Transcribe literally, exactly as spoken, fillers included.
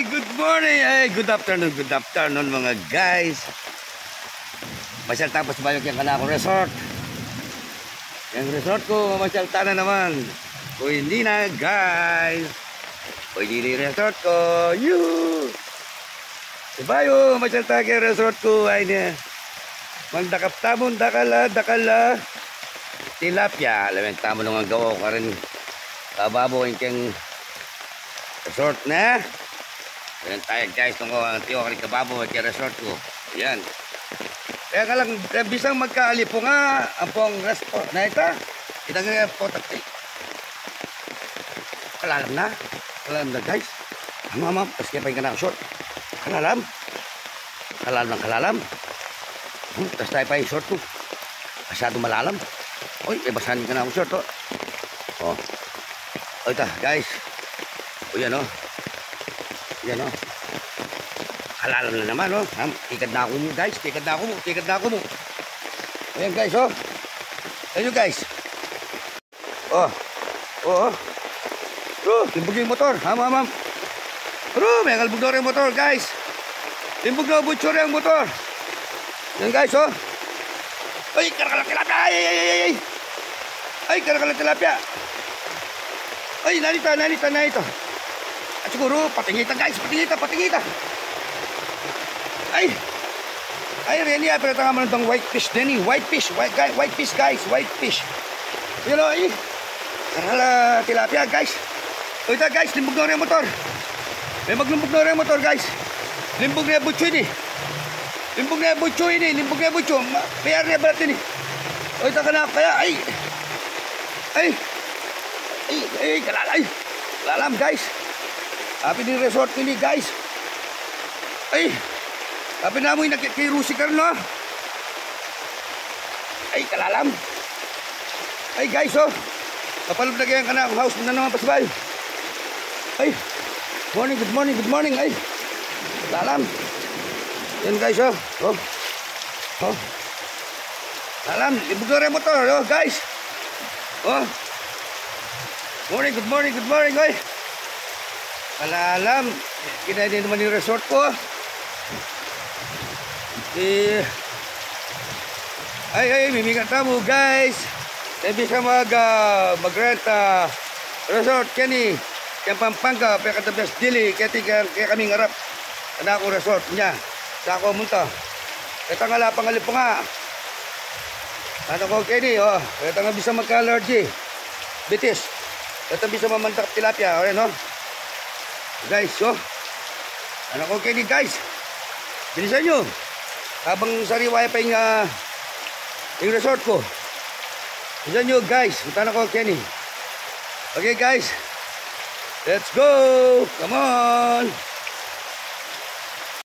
Good morning, ay, good afternoon, good afternoon, mga guys. Masyal ta pasibayu keng kanakung resort. Keng resort ku, masyal ta na naman. Uy, ini na, guys. Uy, ini na ing resort ku. Yuhu! Pasibayu, masyal ta keng resort ku. Ay, ini. Mangdakap tamu, dakal a, dakal a tilapia. Lawen tamu nung anggawa karin kababo ing keng resort na. Ayan tayo, guys, nung ang tiyo karin kababo ing keng resort ku. Ayan. Kaya nga lang, eh, bisang magkalipunga ampong resort na ita. Kita nga po, takti. Kalalam na. Kalalam na, guys. Ama, ama, pas kaya pa yung kanakung short. Kalalam. Kalalam ng kalalam. Hmm, tas tayo pa yung short ku. Masyado malalam. Uy, e, basahan yung kanakung short, oh. Oh. Uy, ta, guys. O, yan, oh. Yan, oh. Kalalam na naman, oh. Ham, tikad na aku mu, guys. Tikad na aku mu. Tikad na aku mu. Ayan, guys, oh. Ayan, guys. Oh. Oh. Bro, limbug ing motor. Ham, ham, ham. Bro, mengalbug na ring motor, guys. Limbug na butsu ring motor. Yan, guys, oh. Ay, karakal a tilapia. Ay, ay, ay, ay, ay. Ay, karakal a tilapia. Ay, nanita, nanita, nanita. At siguru, patingin ta, guys, patingin ta, patingin ta. Ay. Ay, really, ah, pero tanga man itong white fish din, eh. White fish, white, guy-, white fish, guys, white fish. Yun, oh, eh. Karakal a tilapia, guys. O, ita, guys, limbug na ring motor. May maglumbug na ring motor, guys. Limbug na butsu ini. Limbug na butsu ini, limbug na butsu. Ma-, mayar na balat ini. O, ita ka na kaya, ay. Ay. Ay, ay, kalala-, ay. Lalam, guys. Apin ing resort ini, guys. Ay. Apin na mu inakit kay Rusi Carlo. Ay, kalalam. Ay, guys, oh. Kapalub na kaya kanakung house na naman pasibayu. Ay. Morning, good morning, good morning. Ay. Lalam. Yan, guys, oh. Oh. Oh. Lalam, limbug na ring motor, oh, guys. Oh. Morning, good morning, good morning, oy. Kalalam, kaya ini naman ing resort ku. Eh, ay, ay, mimigat na mu, guys. Kaya bisa mag, ah, mag-rent, ah, resort keni. Keng Pampanga, pekadabes dili, keti keng, keng kaming arap. Kanakung resort nya. Sa ku munta. Keta nga la pangalipunga. Anak ku keni, oh. Keta nga bisa magka-allergy. Bitis. Keta bisa mamantak tilapia, o, yan, oh. Guys, oh. Anak ku keni, guys. Bilisan yu. Habang sariwa ya pa ing, ah, ing resort ku. Bilisan yu, guys. Punta na ku keni. Okay, guys. Let's go. Come on.